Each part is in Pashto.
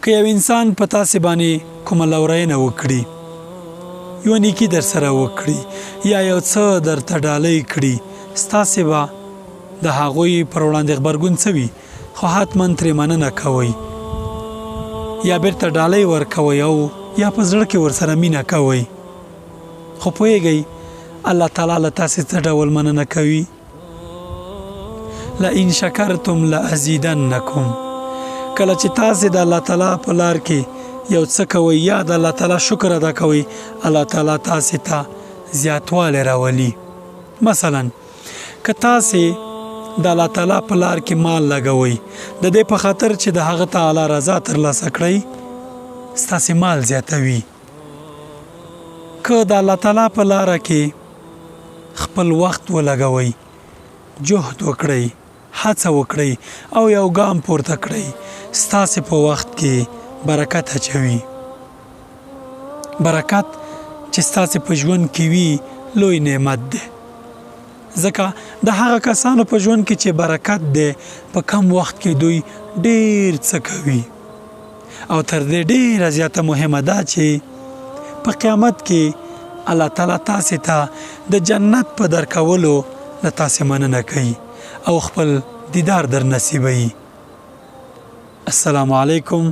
که یو انسان په تاسې باندې کومه لورینه وکړي، یوه نیکي درسره وکړي یا یو څه درته ډالۍ کړي، ستاسې به د هغوی پر وړاندې غبرګون څه وي؟ خو حتما ترې مننه کوئ یا بیرته ډالۍ ورکوئ او یا په زړه کې ورسره مینه کوئ. خو پوهېږئ الله تعالی له تاسې څه ډول مننه کوي؟ لئن شکرتم لازیدنکم. کله چې تاسې د الله تعالی په لار کې یو څه کوئ یا د الله تعالی شکر ادا کوئ، الله تعالی تاسې ته زیاتوالی راولي. مثلا که تاسې د الله تعالی په لار کې مال لګوئ د دې په خاطر چې د هغه تعالی رضا ترلاسه کړئ، ستاسې مال زیاتوي. که د الله تعالی په لار کې خپل وخت ولګوئ، جهد وکړئ، هڅه وکړئ او یو ګام پورته کړئ، ستاسې په وخت کې برکت اچوي. برکت چې ستاسې په ژوند کې وي لوی نعمت دی، ځکه د هغه کسانو په ژوند کې چې برکت دی په کم وخت کې دوی ډیر څه کوي. او تر دې ډیره زیاته مهمه ده چې په قیامت کې الله تعالی تاسې ته د جنت په درکولو له تاسې مننه کوي او خپل دیدار در نصیبوي. السلام علیکم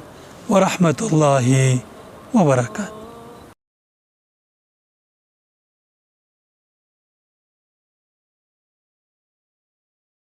ورحمت الله وبرکاته.